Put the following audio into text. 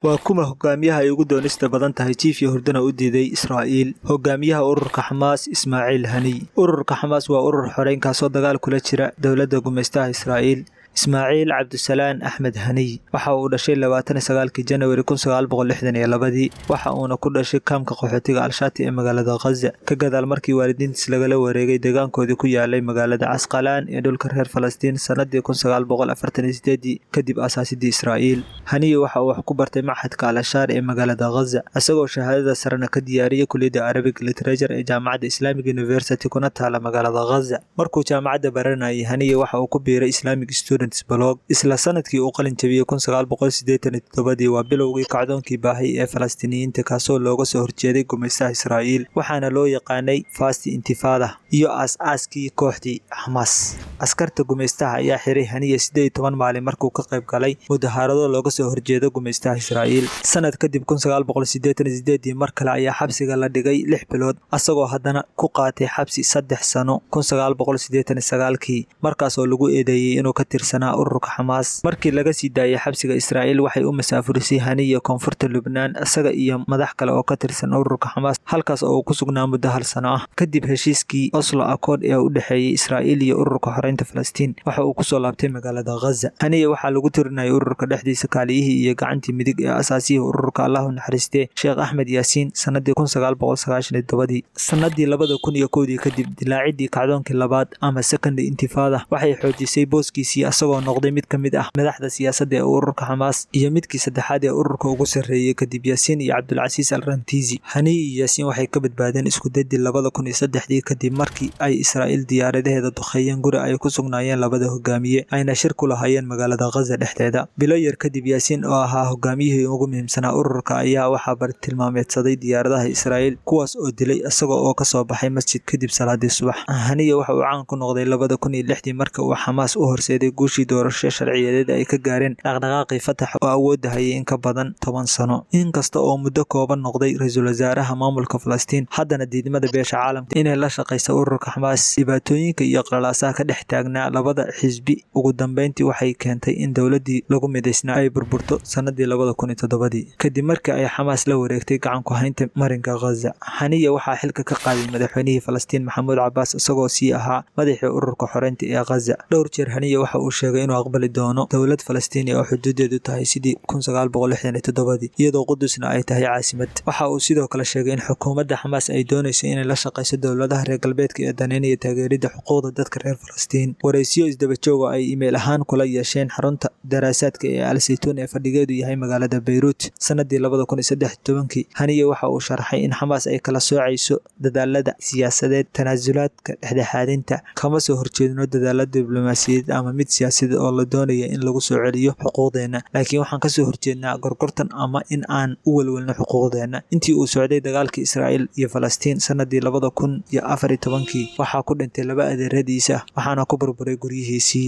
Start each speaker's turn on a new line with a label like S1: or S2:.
S1: Waa kuma hogaamiyaha ay ugu doonista badan tahay jiif iyo hurdana u diiday Israa'iil? Hogaamiyaha ururka Xamaas, Ismaaciil Haniy. Ururka Xamaas waa urur xoreyn kaasoo dagaal kula jira dowladda gumaystaha Israa'iil. Ismaaciil Cabdisalaan Axmed Haniy waxa uu dhashay 29-kii Janawari 1962-dii, waxa uuna ku dhashay kaamka qaxootiga Al-Shati ee magaalada Ghaza, ka gadaal markii waalidiintiis lagala wareegay deegaankoodii ku yaalay magaalada Casqalaan ee dhulka reer Falastiin sanadii 1948-dii kadib aasaasidii Israa'iil. Haniy waxa uu wax ku bartay Machadka Al-Azhar ee magaalada Ghaza, isagoo shahaadada sarena ka diyaariyay kulliyadda Arabic Literature ee Jaamacadda Islamic University kuna taala magaalada Ghaza. Markuu jaamacadda baranayay, Haniy waxa uu ku biiray Islamic Students Bloc. Isla sanadkii uu qalin jabiyay 1987-dii waa bilowgii kacdoonkii baahay ee Falastiiniyiinta, kaasoo looga soo horjeeday gumaystaha Israa'iil, waxaana loo yaqaanay First Intifada iyo aas-aaskii kooxdii Xamaas. Askarta gumaystaha ayaa xiray Haniya 18 maalin markuu ka qayb galay mudaharado looga soo horjeedo gumaystaha Israa'iil. Sanad kadib 1988-dii mar kale ayaa xabsiga la dhigay 6 bilood, asagoo haddana ku qaatay xabsi 3 sano 1989-kii, markaas oo lagu eedeeyay inuu ka tirsanaa ururka Xamaas. Markii laga sii daayay xabsiga, Israa'iil waxay u masaafurisay Haniya koonfurta Lubnaan, isaga iyo madax kale oo ka tirsan ururka Xamaas, halkaas oo uu ku sugnaa muddo hal sano ah. Kadib heshiiskii Oslo Accord ee u dhexeeyay Israa'iil iyo ururka xoreynta Falastiin, waxa uu kusoo laabtay magaalada Ghaza. Haniya waxaa lagu tirinayay ururka dhexdiisa kaaliyihii iyo gacantii midig ee asaasihii ururka, Allahu naxariistee, Sheekh Axmed Yaasiin sanadii 1997-dii. Sanadii 2001-dii kadib dilaacidii kacdoonkii labaad ama Second Intifada, waxay xoojisay booskiisii, asagoo noqday mid ka mid ah madaxda siyaasadda ee ururka Xamaas iyo midkii saddexaad ee ururka ugu sarreeyay kadib Yaasiin iyo Cabdulcasiis Al Rantiisi. Haniy iyo Yaasiin waxay ka badbaadeen isku daydii 2003-dii kadib markii ay Israa'iil diyaaradaheeda duqeeyeen guri ay ku sugnaayeen labada hogaamiye, ayna shir ku lahaayeen magaalada Ghaza dhexdeeda. Bilo yar kadib, Yaasiin oo ahaa hogaamiyihii ugu muhiimsanaa ururka ayaa waxaa bartilmaameedsaday diyaaradaha Israa'iil, kuwaas oo dilay isaga oo kasoo baxay masjid kadib salaadii subax. Haniya waxa uu caan ku noqday 2006-dii marka uu Xamaas u horseeday guushii doorasho sharciyeed ay ka gaareen dhaqdhaqaaqii Fatax oo awoodda hayay in ka badan 10 sano. Inkasta oo muddo kooban noqday ra-iisul wasaaraha maamulka Falastiin, haddana diidmada beesha caalamka inay la shaqeyso ururka Xamaas, dhibaatooyinka iyo qalalaasaha ka dhex taagnaa labada xisbi ugu dambeyntii waxay keentay in dowladdii lagu midaysnaa ay burburto sanadii 2007-dii kadib markii ay Xamaas la wareegtay gacan ku haynta marinka Ghaza. Haniya waxaa xilka ka qaaday madaxweynihii Falastiin Maxamuud Cabaas, isagoo sii ahaa madaxii ururka xoreynta ee Ghaza. Dhowr jeer Haniya waxa uu sheegay inuu aqbali doono dowlad Falastiini oo xuduudeedu tahay sidii 1967-dii, iyadoo Qudusna ay tahay caasimad. Waxa uu sidoo kale sheegay in xukuumadda Xamaas ay doonayso inay la shaqeyso dowladaha reer galbeedka ee daneynaya taageeridda xuquuqda dadka reer Falastiin. Wareysiyo isdaba joog oo ay email ahaan kula yeesheen xarunta daraasaadka ee Al Zaytuun ee fadhigeedu yahay magaalada Beyruut sanadii 2013-kii, Haniya waxa uu sharxay in Xamaas ay kala soocayso dadaalada siyaasadeed, tanaasulaadka dhexdhexaadinta. "Kama soo horjeedno dadaalo diblomaasiyadeed ama mid siyaasadeed oo la doonaya in lagu soo celiyo xuquuqdeena, laakiin waxaan kasoo horjeednaa gorgortan ama in aan u welwelno xuquuqdeena." Intii uu socday dagaalkii Israa'iil iyo Falastiin sanadii 2014-kii, waxaa ku dhintay laba adeeradiisa, waxaana ku burburay guryihiisii.